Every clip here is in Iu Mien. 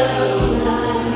Haleluya, haleluya.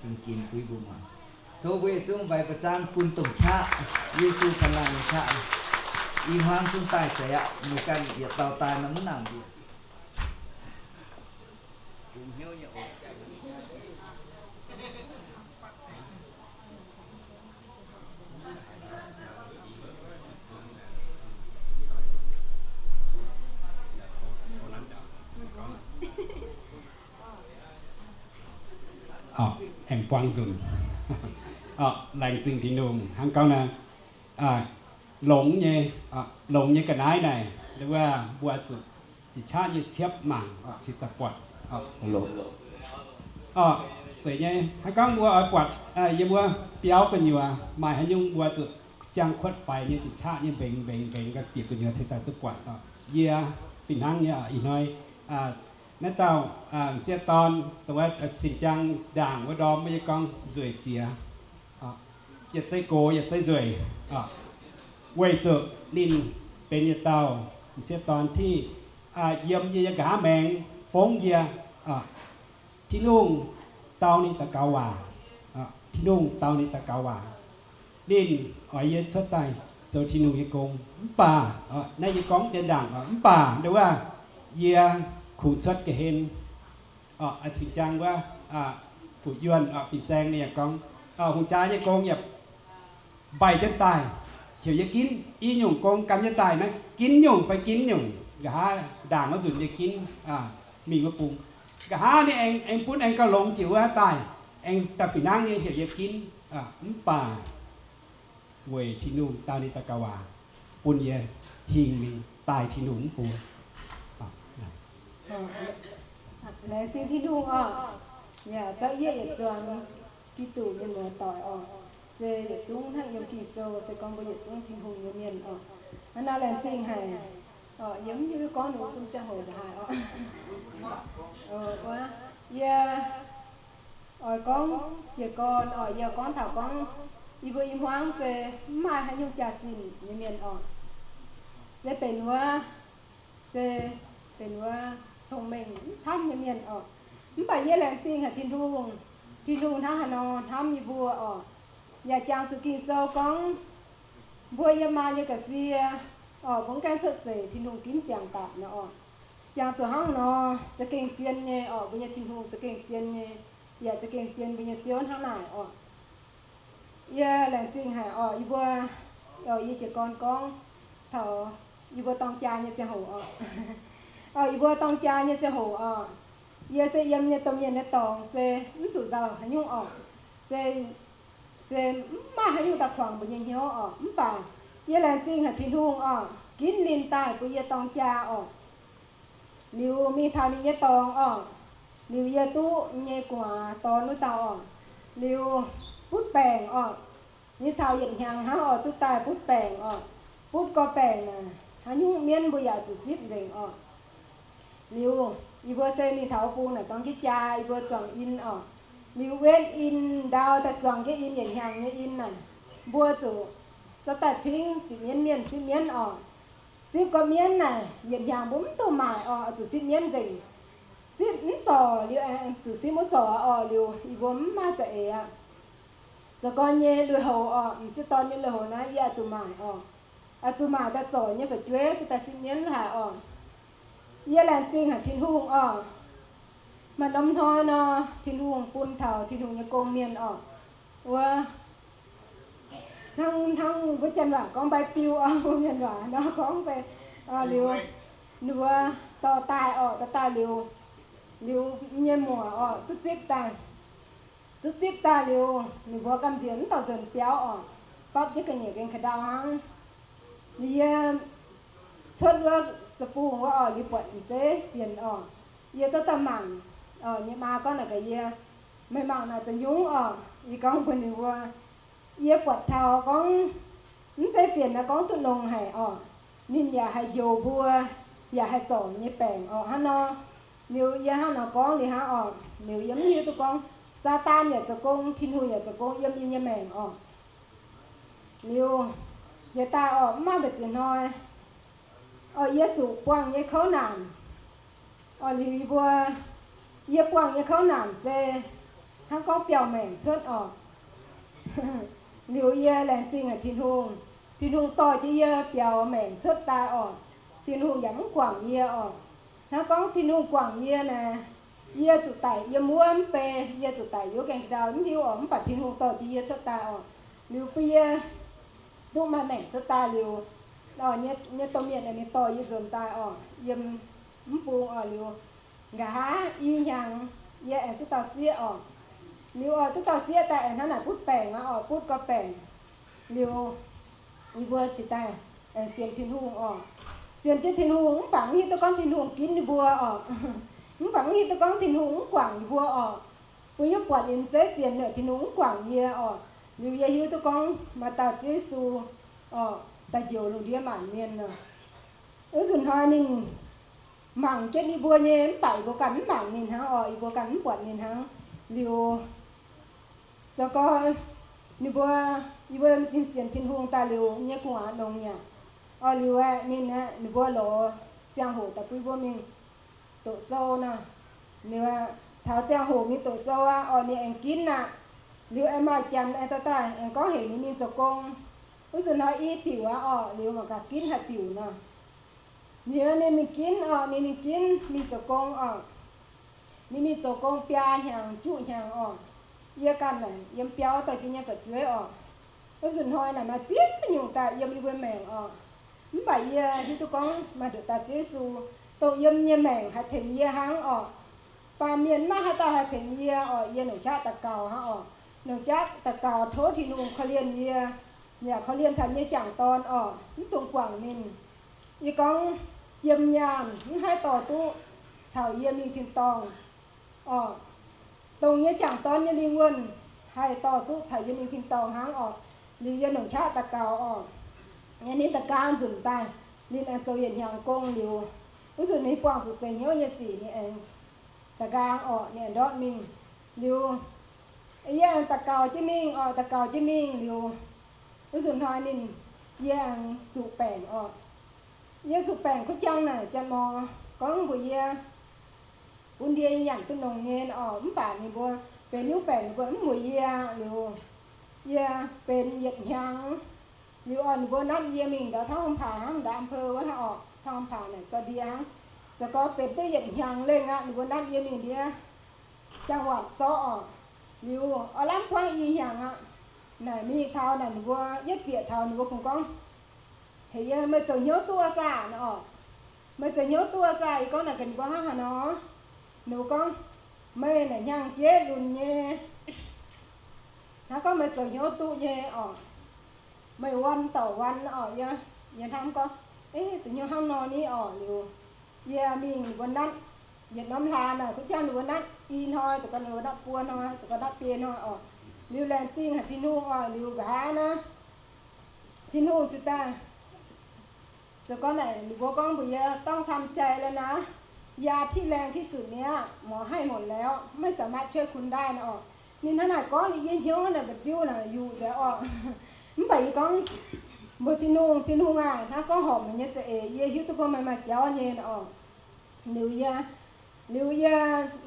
Zingh ginx bun mbuo muangx. Tov mbuo yietc zungv mbaix ba'zanv bun domh qaqv, Yesu ka'nangh nyei qaqv. I hmuangv zungv daaih zeiz aqv, meih ganh yietc dauh daaih nor mv nangc mbuo. Aengx buangh nzunc. Laengz zingh Tin-Hungh hnangv gorngv naaiv, longx nyei, longx nyei ga'naaiv naaic, wuov mbuo zuqc jiex qaqv nyei ciepv mangc cingx daaih buatc. Zeiz nyei, hnangv gorngv mbuo oix buatc yiem wuov biauv gu'nyuoz maaih haaix nyungc mbuo zuqc jangx kuotv faix nyei, zuqc qaqv nyei mbengx mbengx mbengx ga'bieqc gu'nyuoz cingx daaih duqv buatc. Yie fih hnangv nyei ih hnoi naaiv dauh m'sieqv dorn, dongh wuov cing-jang ndaangc wuov ndorm, mbuo yie gorngv nzueic jiex, yietc zeiv gox yietc zeiv nzueic, weic zuqc ninh benx yietc dauh m'sieqv dorn, tiv yiem yie nyei nqa'haav maengx fongv yie. Tin-Hungh dau ninh daux gaux waac. Tin-Hungh dau ninh daux gaux waac. Ninh oix yie cuotv daaih zoux Tin-Hungh nyei gong. Mv baac naaiv yie gorngv dien ndaangc, mv baac nduov yie kungx cuotv ga'hlen. Cing-jang wuov, Fu-Yuonh, Fin-Saeng ninh yaac gorngv, hungh jaa nyei gong yaac mbaih jienv daaih, heuc yie ginv. I nyungc gong gan jienv daaih naaiv, ginv nyungc fai ginv nyungc, nqa'haav ndaangc wuov nzunc yie ginv mingh wuov bung. Nqa'haav ninh aengx, aengx bun aengx gauh longx jiex wuov daaih, aengx daaih fih hnangv nyei heuc yie ginv. Mv baac weic Tin-Hungh dau ninh daux gaux waac, bun yie hingh mingh daaih Tin-Hungh mv bung. Laengz zingh Tin-Hungh oc. Yaac zauv yie yietc zuangx Giduc nyei muoz-doic oc. Se yietc zungv hnangv yiem Ging-Sou se gorngv mbuo yietc zungv Tin-Hungh nyei mienh oc. Hnangv nor laengz zingh haic. Yie mv hiuv duqv gorngv ninh mbuo bun ziangh hoc ndongc haaix oc. Yie oix gorngv jiez gorn oc, yie gorngv taux gorngv yie mbuo i hmuangv se mv maaih haaix nyungc jaax-zinh nyei mienh oc. Se benx wuov, se benx wuov cong-mengh mv camv nyei mienh oc. Mv baac yie laengz zingh haic Tin-Hungh. Tin-Hungh hnangv haaix nor hnamv yie mbuo oc. Yaac jangx zuqc Ging-Sou gorngv mbuo yiem maa nyei ga'sie oc, mbuo mv gaengh cuotv seix Tin-Hungh ginv ziangx daaih nor oc. Jangx zuqc hnangv nor za'gengh zien nyei oc, mbuo nyei Tin-Hungh za'gengh zien nyei, yaac za'gengh zien mbuo nyei Ziouv hnangv naaic oc. Yie laengz zingh haic oc, yie mbuo, yie jiez gorn gorngv taux yie mbuo dorng jaa nyei ziangh hoc oc. Yie mbuo dorng jaa nyei ziangh hoc oc, yie se yiem nyei domh mienh nyei dorngx se mv zuqc nzauh haaix nyungc oc. Se, se mv maaih haaix nyungc daaih kuangx mbuo nyei hnyouv oc. Mv baac yie laengz zingh haic Tin-Hungh oc, ginv ninh daaih bun yie dorng jaa oc. Liuz mingh taux ninh nyei dorngx oc, liuz yie duqv nyei gu'nguaaz dorn wuov dauh oc, liuz butv baengc oc. Mingh taux yietc hnyangx hnangv oc, duqv daaih butv baengc oc. Butv gorx-baengc naaic, haaix nyungc mienv mbuo yaac zuqc sipv nzengc oc. Liuz yie mbuo se mingh taux bung naaic dorng jienv jaa, yie mbuo zuangx in oc. Liuz wetv in ndau daaih zuangx jienv in, yietc hnyangx nyei in naaic, mbuo zuqc zorqv daaih cingv sipv mienv mienh sipv mienv oc. Sipv gorx mienv naaic, yietc hnyangx mbuo mv duqv maaic oc, zuqc sipv mienv nzengc. Sipv mv zorc liuz aengx zuqc sipv wuov zorc oc, liuz yie mbuo mv maaih za'eix aqv. Zoux gorn nyei lui-houx oc, m'sieqv dorn nyei lui-houx naaiv yie oix zuqc maaic oc. Oix zuqc maaic daaih zorc nyei fu'jueiv duqv daaih sipv mienv haic oc. Yie laengz zingh haic Tin-Hungh oc. Maaih norm hnoi nor, Tin-Hungh bun taux Tin-Hungh nyei gong mienh oc. Wuov, hnangv, hnangv wuov janx waac gorngv mbai biu oc, mienh waac nor gorngv mbai, liuz, ninh mbuo dorh daaih oc, dorh daaih liuz, liuz nyei muoc oc, duqv zipv daaih. Duqv zipv daaih liuz, ninh mbuo gamh nziex mv dorh nzuonx biauv oc, fapv jienv ga'nyiec gengh ka'ndau hnangv. Liuz yie cuotv wuov se bung wuov oc, liuz buatc m'zeiv fienx oc. Yie zorqv daaih mangc, nyei maa gorngv naaic gaax yie, meih mangc naaic zoux nyungc oc. Yie gorngv mbuox ninh mbuo, yie buatc taux gorngv mv zeiv fienx naaiv gorngv duqv longx haic oc. Ninh yaac haih njoux mbuo, yaac haih zorc nyei baengc oc hnangv nor. Liuz yie hnangv nor gorngv liuz hnangv oc. Liuz yie mv hiuv duqv gorngv Saadaan yaac zoux gong, Tin-Hungh yaac zoux gong yiem yie nyei maengc oc. Liuz yietc daaih oc, mv maaih mbu'ziex hnoi oc, yie zuqc buangh nyei kouv naanc oc. Liuz yie mbuo, yie buangh nyei kouv naanc se hnangv gorngv biauv maengc cuotv orqc. Liuz yie laengz zingh haic Tin-Hungh. Tin-Hungh dorh jienv yie biaux maengc cuotv daaih orqc. Tin-Hungh yaac mv guangc yie orqc. Hnangv gorngv Tin-Hungh guangc yie naaic, yie zuqc daic yiem wuov mv bei, yie zuqc daic yiem wuov gaengh ndau mv hiuv orqc. Mv baac Tin-Hungh dorh jienv yie cuotv daaih orqc. Liuz bun yie duqv maaih maengc cuotv daaih liuz, nyei domh mienh aengx ninh dorh yie nzuonx daaih orqc, yiem mv bung orqc. Liuz nqa'haav i hnyangx yie aengx duqv dauh sieqv orqc. Liuz oix duqv dauh sieqv daaih aengx hnangv naaic butv baengc aqv orqc, butv gau baengc. Liuz yie mbuo cingx daaih aengx sienx Tin-Hungh orqc. Sienx jienv Tin-Hungh mv baac mv hiuv duqv gorngv Tin-Hungh ginv yie mbuo orqc. Mv baac mv hiuv duqv gorngv Tin-Hungh mv guangc yie mbuo orqc. Bun yie buatc ninh zeiv fienx naaic Tin-Hungh mv guangc yie orqc. Liuz yie hiuv duqv gorngv maaih dauh Ziouv Yesu orqc daaih njoux lungh ndiev maanc mienh nor. Wuov nzunc hnoi ninh mangc jienv yie mbuo nyei, mv baac yie mbuo ganh mv mangc ninh hnangv orqc, yie mbuo ganh mv buatc ninh hnangv. Liuz za'gengh ninh mbuo, yie mbuo ninh sienx Tin-Hungh daaih liuz nyei gu'nguaaz longx yaac orqc. Liuz aeqv, ninh aeqv, ninh mbuo lorz ziangh hoc daaih bun mbuo mingh doqc sou nor. Liuz aeqv, taux ziangh hoc mingh doqc sou aqv orqc, ninh aengx ginv aqv. Liuz aengx maaih janx aengx daaih daaih aengx gorngv heuc ninh mingh zoux gong. Wuov nzunc hnoi i diuc aqv orqc, liuz mangc gaax ginv haaix diuc nor. Liuz ninh mingh ginv orqc, ninh mingh ginv mingh zoux gong orqc. Ninh mingh zoux gong biaa hnyangx juqv hnyangx orqc. Yie ganh naaic yiem biauv dorh jienv nyei fu'jueiv orqc. Wuov nzunc hnoi naaic maaih ziex nyungc daaih yiem yie mbuo maengc orqc. Mv baac yie hiuv duqv gorngv maaih nduqc dauh Ziouv Yesu, dongh yiem nyei maengc haih tengx yie hnangv orqc. Baamh mienh maiv maaih haaix dauh haih tengx yie orqc. Yie longc qaqv daux gaux hnangv orqc. Longc qaqv daux gaux tov Tin-Hungh korv-lienh yie, yaac korv-lienh taux nyei jangc dorn orqc, mv dungx guangc ninh. Yie gorngv jiem nyaanh mv haih dorh duqv caux yie mingh tin-dorngh orqc. Dongh nyei jangc dorn nyei lingh wuonh haih dorh duqv caux yie mingh tin-dorngh hnangv orqc. Liuz yie longc qaqv daux gaux orqc. Yie ninh da'gaang nzunc daaih, ninh aengx zoux yietc hnyangx gong liuz, wuov nzunc ninh buangh zuqc seix hnyouv nyei sic, ninh aengx da'gaang orqc, ninh aengx ndortv mingh. Liuz yie aengx daux gaux jienv mingh orqc, daux gaux jienv mingh liuz, wuov nzunc hnoi ninh, yie aengx zuqc baengc orqc. Yie zuqc baengc kuv jangv naaic, janx-mor gorngv mbuox yie, bun ndie yie nyanc duqv longx nyei orqc. Mv baac ninh mbuo benx nyungc baengc ninh mbuo mv mbuox yie liuz, yie benx yietc hnyangx liuz orqc, ninh mbuo natv yie mingh ndau ท่าอำเภอ hnangv, ndau อำเภอ wuov hnangv orqc. ท่าอำเภอ naaic zorqv ndie hnangv. Za'gengh benx duqv yietc hnyangx lengh aqv, ninh mbuo natv yie mingh ndiev จังหวัด zorqv orqc. Liuz oix lamh buangv i hnyangx aqv. Naaic mingh taux naaic ninh mbuo yietv bieqc taux ninh mbuo kungx gorngv, heuc yie, meih zoux hnyouv duqv saah nor orqc. Meih zoux hnyouv duqv saah? Yie gorngv naaic gaax ninh mbuo hnangv haaix nor. Ninh mbuo gorngv, meih naaic hnyangx-jeiv lunx nyei. Hnangv gorngv meih zoux hnyouv duqv nyei orqc. Meih วันต่อวัน orqc. Yie, yie hnamv gorngv, zoux hnyouv hnangv nor ni orqc. Liuz yie mingh ninh mbuo natv, yietc norm hlaax naaic kuv jangv ninh mbuo natv i hnoi, za'gengh ninh mbuo natv buo hnoi, za'gengh natv biei hnoi orqc. Liuz laengz zingh haic Tin-Hungh orqc. Liuz nqa'haav naaic Tin-Hungh ziouc daaih, zoux gorngv naaic ninh mbuo gorngv mbuox yie, ต้องทำใจแล้วนะ ยาที่แรงที่สุดเนี่ย หมอให้หมดแล้ว ไม่สามารถช่วยคุณได้ nor orqc. Ninh hnangv naaic gorngv liuz yie hnyouv naaic mba'ziu naaic yuqc nzengc orqc. Mv baac yie gorngv, mbuox Tin-Hungh, Tin-Hungh aah, hnangv gorngv horpc meih nyei za'eix, yie hiuv duqv gorngv meih maaih jauv nyei nor orqc. Liuz yie, liuz yie,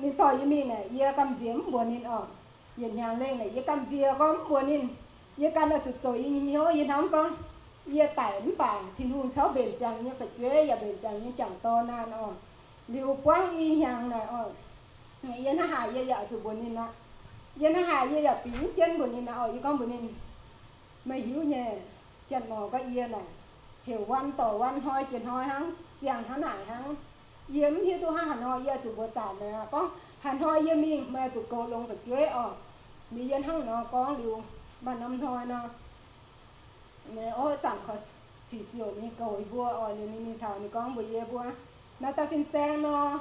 ninh dorh yie mingh naaic yie gamh nziex mv mbuox ninh orqc. Yietc hnyangx lengh naaic yie gamh nziex gorngv mv mbuox ninh. Yie ganh oix zuqc zoux yie nyei hnyouv, yie hnamv gorngv, yie daic mv baac Tin-Hungh cauv mbenc ziangx nyei fu'jueiv yaac mbenc ziangx nyei jangc dorn naaic orqc. Liuz buangv i hnyangx naaic orqc, yie hnangv haaix yie yaac oix zuqc mbuox ninh aqv. Yie hnangv haaix yie yaac bingx mv jienv mbuox ninh aqv orqc. Yie gorngv mbuox ninh, meih hiuv nyei, janx-mor gorngv yie naaic heuc วันต่อวัน hnoi jiex hnoi hnangv, ziangh hnangv naaic hnangv. Yie mv hiuv duqv hnangv haaix nor yie oix zuqc mbuox zanc meih aqv. Gorngv haaix hnoi yie mingh meih oix zuqc goux longx fu'jueiv orqc. Liuz yie hnangv nor gorngv liuz, maaih norm hnoi nor, ov, zanc korv cic siouc mingh goux yie mbuo orqc. Liuz ninh mingh taux ninh gorngv mbuox yie mbuo, naaiv daaih fin-saeng nor,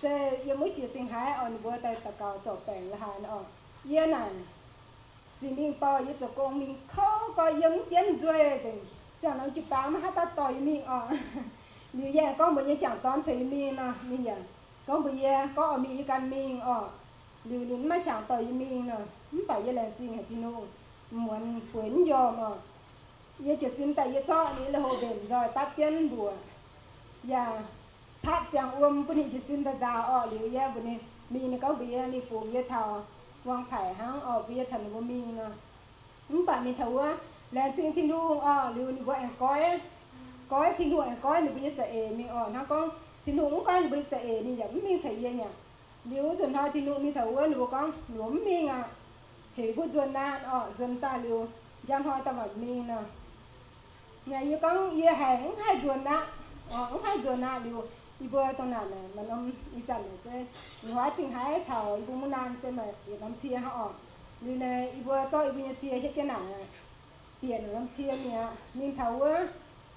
se yiem wuov jiex zingh haaix orqc, ninh mbuo daaih daux gaux zorc baengc la'haaix orqc. Yie naaic Singx Lingh dorh yie zoux gong mingh kouv gau, yie mv jienv nzueih nzengc. Ziangh norm jiu-baang maiv haih daaih dorh yie mingh orqc. Liuz yie aengx gorngv mbuox yie nyei jangc dorn ceix yie mingh nor, ninh yaac gorngv mbuox yie gorngv oix mingh yie ganh mingh orqc. Liuz ninh mv maaih qangx dorh yie mingh nor, mv baac yie laengz zingh haic Tin-Hungh, muonz bueix mv njormh orqc. Yie jiez sin daaih yie zorqv ninh la'houh mbenc nzoih dapv jienv mbuoqc, yaac tapv ziangx wuom bun ninh jiez sin daaih nzaaux orqc. Liuz yie mbuox ninh, mingh ninh gorngv mbuox yie, ninh bungx yie taux วางไผ่ hnangv orqc, mbuox yie caux ninh mbuo mingh nor. Mv baac mingh taux wuov, laengz zingh Tin-Hungh orqc, liuz ninh mbuo aengx goiv, goiv Tin-Hungh aengx goiv ninh mbuo nyei za'eix mingh orqc. Hnangv gorngv Tin-Hungh mv goiv ninh mbuo nyei za'eix, ninh yaac mv mingh caux yie nyei. Liuz nzunc hnoi Tin-Hungh mingh taux wuov, ninh mbuo gorngv ninh mbuo mv mingh aqv, heuc mbuo nzuonx naanv orqc. Nzuonx daaih liuz, njang hnoi daaih mangc mingh nor. Naaic yie gorngv yie haiz mv haih nzuonx aqv, mv haih nzuonx aqv liuz, yie mbuo dongh naaic maaih norm ih zanc naaic se ih huaav zingh haiv caux yie mbuo mungv naanv se maaih yietc norm cie hnangv orqc. Liuz naaic yie mbuo zorqv yie mbuo nyei cie hietv jienv naaic, bieqc norm cie mi'aqv. Mingh taux wuov,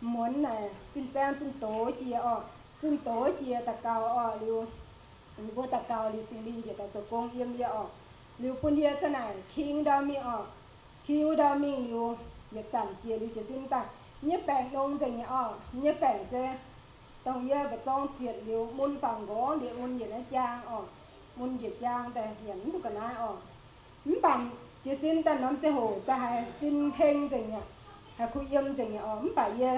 muonz naaic fin-saeng zunh doz jiex orqc, zunh doz jiex daux gaux orqc. Liuz ninh mbuo daux gaux liuz Singx Lingh njiec daaih zoux gong yiem yie orqc. Liuz bun yie za'naaic king ndau mingh orqc, king ndau mingh liuz, yietc zanc jiex liuz jiez sin daaih, nyei baengc nongx nzengc nyei orqc. Nyei baengc se dongh yie mba'zorng zietc liuz mun faaux nqorngv liuz mun yietc naaiv jaang orqc, mun njiec jaang daaih yaac mv duqv ga'naaiv orqc. Mv baac jiez sin daaih norm ziangh hoc za'haiz sin heng nzengc aqv, haiz kuh yiem nzengc aqv orqc. Mv baac yie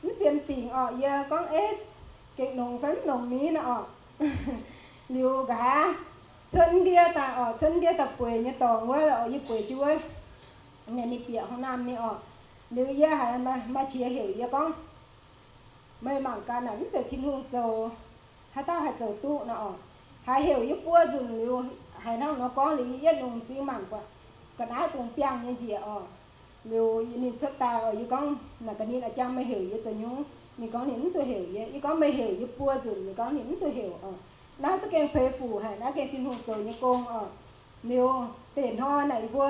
mv sienx dingc orqc. Yie gorngv, Ei, gengh nongx fai mv nongx ni naaiv orqc? Liuz nqa'haav cuotv ndiev daaih orqc, cuotv ndiev daaih bueix nyei dorngx wuov orqc, yie bueix jienv wuov nyei ninh bieqc haaix naamh ni orqc. Liuz yie haiz maaih qiex heuc yie gorngv, Meih mangc gaax naaic, mv zeiz Tin-Hungh zoux, haaix dauh haih zoux duqv nor orqc? Haiz heuc yie buo nzunc liuz, haiz hnangv nor gorngv liuz, yie yietv lungh m'zing mangc buatc ga'naaiv bungx biangh nyei njiec orqc. Liuz ninh cuotv daaih orqc, yie gorngv, Naaic ga'ninh a'jang meih heuc yie zoux nyungc? Ninh gorngv ninh mv duqv heuc yie. Yie gorngv, Meih heuc yie buo nzunc? Ninh gorngv ninh mv duqv heuc orqc. Naaiv za'gengh peix fuc haic, naaiv gengh Tin-Hungh zoux nyei gong orqc. Liuz deix hnoi naaic yie mbuo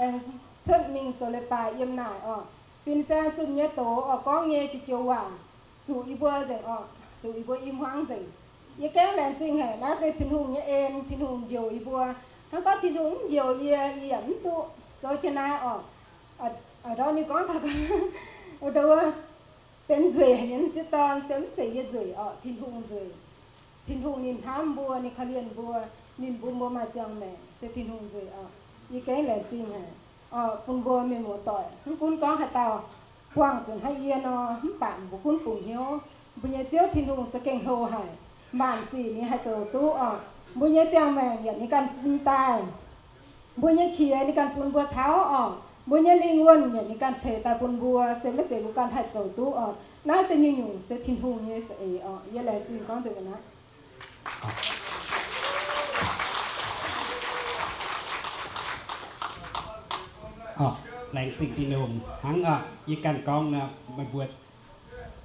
aengx cuotv mingh zoux leiz-baaix yiem naaic orqc. Fin-saeng zunh nyei doz orqc, gorngv nyei joux-joux waac zuqc yie mbuo nzengc orqc, zuqc yie mbuo i hmuangv nzengc. Yie gengh laengz zingh haic, naaiv gengh Tin-Hungh nyei en, Tin-Hungh njoux yie mbuo. Hnangv gorngv Tin-Hungh mv njoux yie, yie yaac mv duqv sou jienv naaiv orqc. A'ndorm ninh gorngv taux wuov, benx nzueic haic nyei m'sieqv dorn, se mv zeiz yie nzueic orqc, Tin-Hungh nzueic. Tin-Hungh ninh hnamv mbuo, ninh korv-lienh mbuo, ninh bun mbuo maaih ziangh maengc, se Tin-Hungh nzueic orqc. Yie gengh laengz zingh haic orqc, bun mbuo mienh muoz-doic, mv gunv gorngv haaix dauh buangh zuqc hnangv yie nor, mv baac mbuo gunv bungx hnyouv, mbuo nyei Ziouv Tin-Hungh za'gengh hlo haic, maanc sic ninh haih zoux duqv orqc. Mbuo nyei ziangh maengc yaac ninh ganh bun daaih, mbuo nyei qiex ninh ganh bun mbuo tauv orqc. Mbuo nyei lingh wuonh yaac ninh ganh ceix daaih bun mbuo, se maiv zeiz mbuo ganh haih zoux duqv orqc. Naaiv se nyungc-nyungc se Tin-Hungh nyei za'eix orqc. Yie laengz zingh gorngv nzengc naaiv. Laengz zingh Tin-Hungh hnangv. Yie ganh gorngv nor, meih mbuo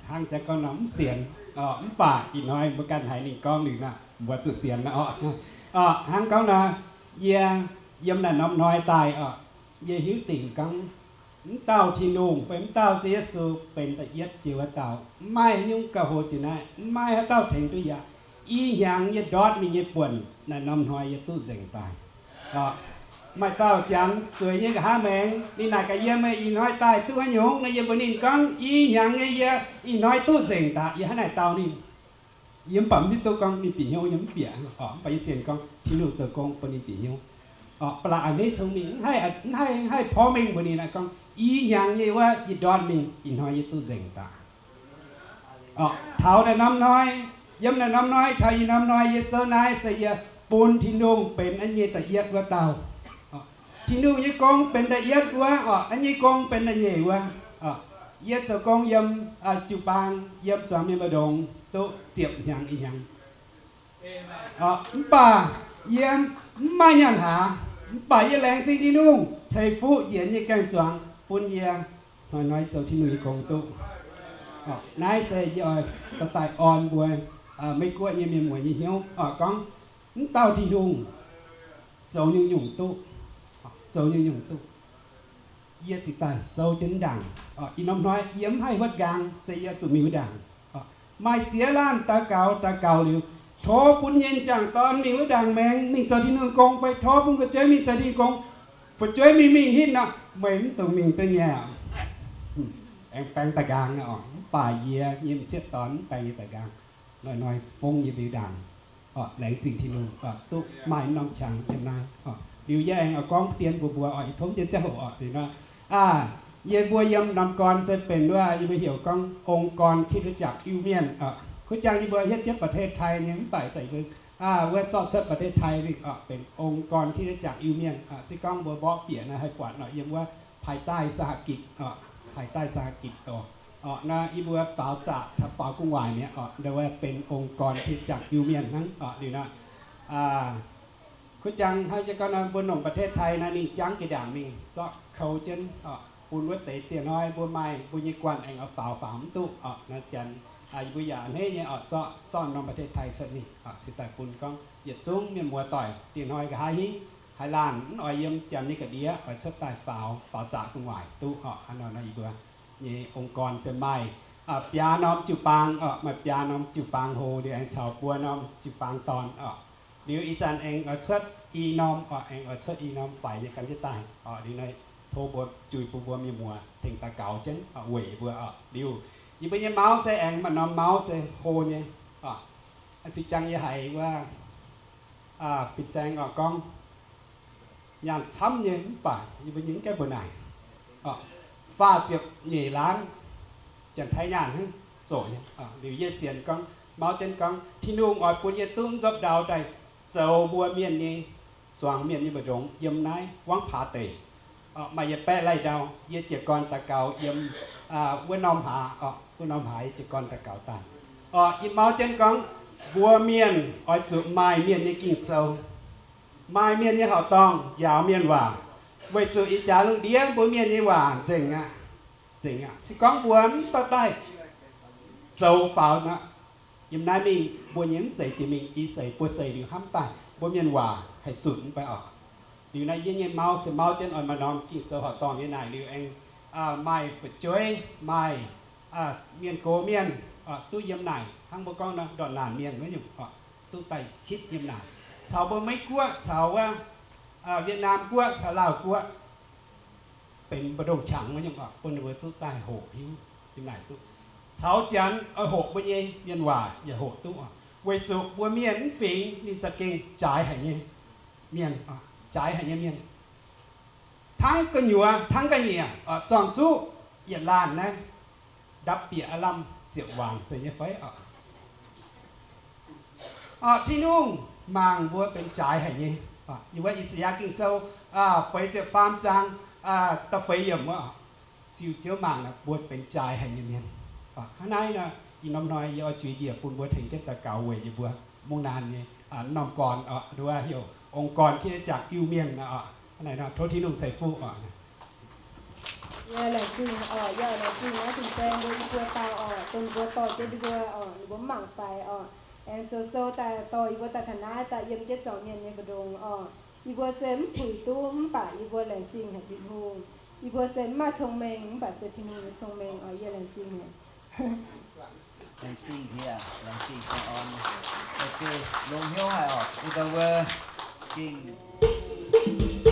hnangv jaax gorngv nor mv sienx, mv baac ih hnoi mbuo ganh haiz ninh gorngv liuz nor, mbuo zuqc sienx nor orqc. Hnangv gorngv nor, yie yiem naaic norm hnoi daaih orqc, yie hiuv dingc gorngv mv dauh Tin-Hungh fai mv dauh Ziouv Yesu benx da'yietv jiex wuov dauh. Mv maaih haaix nyungc gauh hlo jiex naaiv, mv maaih haaix dauh tengx duqv yie. I hnyangx yie ndortv mingh nyei buonc, naaic norm hnoi yie duqv nzengc daaih. Maaih dauh janx zueiz nyei nqa'haav maengx, ninh naaic gaax yie, meih ih hnoi daaih duqv haaix nyungc? Nor yie mbuox ninh gorngv, i hnyangx nyei yie ih hnoi duqv nzengc daaih. Yie hnangv naaic dau ninh. Yie mv baac mv hiuv duqv gorngv ninh bieqc hnyouv nyei mv bieqc, mv baac yie sienx gorngv Tin-Hungh zoux gong bun ninh bieqc hnyouv. Ba'laqc a'hneiv cong-mengh, mv haih porv mengh mbuox ninh naaic gorngv, i hnyangx nyei wuov yie ndortv mingh, ih hnoi yie duqv nzengc daaih. Taux naaic norm hnoi, yiem naaic norm hnoi, taux ih norm hnoi yie souv naaiv se yie bun Tin-Hungh benx naaiv nyei da'yietv wuov dauh. Tin-Hungh nyei gong benx da'yietv wuov, naaiv nyei gong benx da'nyeic wuov. Yie zoux gong yiem jiu-baang, yiem zuangx mienh mbu'ndongx duqv ziepc hnyangx ih hnyangx. Mv baac yie mv maaih nyaanh hlaax, mv baac yie laengz zingh Tin-Hungh ceix fuqv njiec nyei gaeng-zuangx bun yie hnoi-hnoi zoux Tin-Hungh nyei gong duqv. Naaiv se yie oix daaih orn mbuo Meiv Guoqv nyei mienh muoz nyei hnyouv gorngv, mv dauh Tin-Hungh zoux nyungc-nyungc duqv, zoux nyungc-nyungc duqv. Yie cingx daaih sou jienv ndaangc. Ih norm hnoi yie mv haih huotv nqaang, se yie zuqc mingh wuov ndaangc. Maaih ziex laanh daux gaux, daux gaux liuz, tov bun nyei m'jangc dorn mingh wuov ndaangc maengx mingh zoux Tin-Hungh gong fai tov bun fu'jueiv mingh zoux Tin-Hungh gong. Fu'jueiv mingh mingh hitv nor, meih mv dungx mingh duqv nyei. Aengx baeng daaih nqaang, mv baac yie nyei m'sieqv dorn mv baeng yie daaih nqaang. Hnoi-hnoi fongv yie mingh ndaangc. Laengz zingh Tin-Hungh duqv maaih norm qangx yiem naaiv. Liuz yie aengx oix gorngv dien mbuox mbuo oc, ih tov jienv ziangh hoc oc, aa, yie mbuo yiem norm gorn se benx wuov, yie mbuo heuc gorngv องค์กรคริสตจักร Iu-Mienh. Kuv jangx yie mbuo hietv jienv ประเทศไทย nyei, mv baac za'gengh wuov zorqv cuotv ประเทศไทย mingh oc, benx องค์กรคริสตจักร Iu-Mienh. Se gorngv mbuo mborqv bieqc naaiv haih buatc oc, yiem wuov ภายใต้สหกิจ oc, ภายใต้สหกิจ oc. Oc, naaiv yie mbuo faaux zaqc, faaux gu'nguaaic mi'aqv oc, ndau wuov benx องค์กรคริสตจักร Iu-Mienh hnangv oc. Liuz naaiv, kuv jang hnangv jiex gorngv naaiv mbuo nongc ประเทศไทย naaiv ninh jangv jiex ndaangc mingh zorqv kou jienv oc, bun wuov deix dieh hnoi mbuo maaih mbuo nyei guanh aengx oix faaux faaux mv duqv oc. Naaiv janx yie mbuo yaac a'hneiv nyei oc, zorqv, zorqv norm ประเทศไทย cuotv mingh oc, cingx daaih bun gorngv yietc zungv mienh muoz-doic dieh hnoi nqa'haav hingv haaix laanh mv oix yiem janx nyei ga'ndiev oix cuotv daaih faaux, faaux zaqc gu'nguaaic duqv oc. Hnangv nor nor yie mbuo nyei องค์กร se maaih biaa norm jiu-baang oc, maaih biaa norm jiu-baang hlo, liuz aengx caux buo norm jiu-baang dorn oc. Liuz ih zanc aengx oix cuotv i norm oc, aengx oix cuotv i norm faix nyei gan jienv daaih oc. Liuz naaiv tov mbuo juix bun mbuo mienh muoz tengx daux gaux jienv oc, weic yie mbuo oc. Liuz yie mbuo nyei mauv se aengx maaih norm mauv se hlo nyei oc. Zinh jang yie haiz wuov fin-saeng oc gorngv nyaanh camv nyei mv baac yie mbuo nyei mv gaengh mbuox naaic, faah ziepc nyeic laanv janx-taiv nyaanh hnangv zoqc nyei. Liuz yie sienx gorngv, mauv jienv gorngv Tin-Hungh oix bun yie duqv nzopv ndau daaih zoux mbuo mienh nyei, zuangx mienh nyei mbu'ndongx yiem naaiv wangv paax deic. Maaih yietc baeqv laih ndau yie jiez gorn daux gaux yiem wuov norm hlaax, wuov norm hlaax yie jiez gorn daux gaux daaih. Yie mauv jienv gorngv mbuo mienh oix zuqc maaih mienh nyei Ging-Sou, maaih mienh nyei horqc dorngh njaaux mienh waac, weic zuqc ih jaax lungh ndiev mbuo mienh nyei waac nzengc aqv. Nzengc aqv. Se gorngv mbuo mv dorh daaih zoux faaux nor, yiem naaiv mingh mbuo nyei mv seix jiex mingh i seix buo seix liuz hnamv daaih mbuo mienh waac haih zunc mv bei oc. Liuz naaiv yie nyei mauv se mauv jienv oix maaih norm Ging-Sou horqc dorngh nyei naaic liuz aengx maaih fu'jueiv, maaih mienh gox mienh duqv yiem naaic, hnangv mbuo gorngv nor ndortv naanc mienh wuov nyungc duqv daaih hitv yiem naaic, caux mbuo Meiv Guoqv, caux wuov Wietc Naamh Guoqv, caux Laauh Guoqv, benx mbu'ndongx qangx wuov nyungc oc, bun ninh mbuo duqv daaih hoqc hiuv yiem naaic duqv. Caux janx oix hoqc mbuo nyei mienh waac yaac hoqc duqv oc, weic zuqc mbuo mienh mv fingx ninh za'gengh jaaix haic nyei mienh, jaaix haic nyei mienh. Hnangv gu'nyuoz hnangv ga'nyiec zorng-zuqv yietc laanh naaiv ndapv bieqc aav lamh ziepc waanc zeiz nyei fai oc. Tin-Hungh mangc mbuo benx jaaix haic nyei. Yiem wuov I^saa^yaa Ging-Sou feix ziepc faam zaang da'feix yiemc wuov, ziux Ziouv mangc mbuo benx jaaix haic nyei mienh. Hnangv naaiv nor, ih norm hnoi yie oix juix njiec bun mbuo tengx jienv daux gaux weic yie mbuo mungv naanc nyei norm gorn, nduov heuc องค์กรคริสตจักร Iu-Mienh. Hnangv naaiv nor tov Tin-Hungh ceix fuqv oc. Yie laengz zingh oc, yie laengz zingh naaiv fin-saeng mbuo, yie mbuo dauh oc, dongh ninh mbuo dorh jienv yie mbuo oc, ninh mbuo mv mangc faix oc, aengx zoux sou daaih dorh yie mbuo daaih taux naaiv daaih yiem jienv zuangx mienh nyei mbu'ndongx oc. Yie mbuo se mv puix duqv mv baac yie mbuo laengz zingh haic Tin-Hungh. Yie mbuo se mv maaih cong-mengh mv baac se Tin-Hungh nyei cong-mengh oc. Yie laengz zingh haic. Laengz zingh, laengz zingh baengh orn. Longx hnyouv haic oc, yie dauh wuov gengh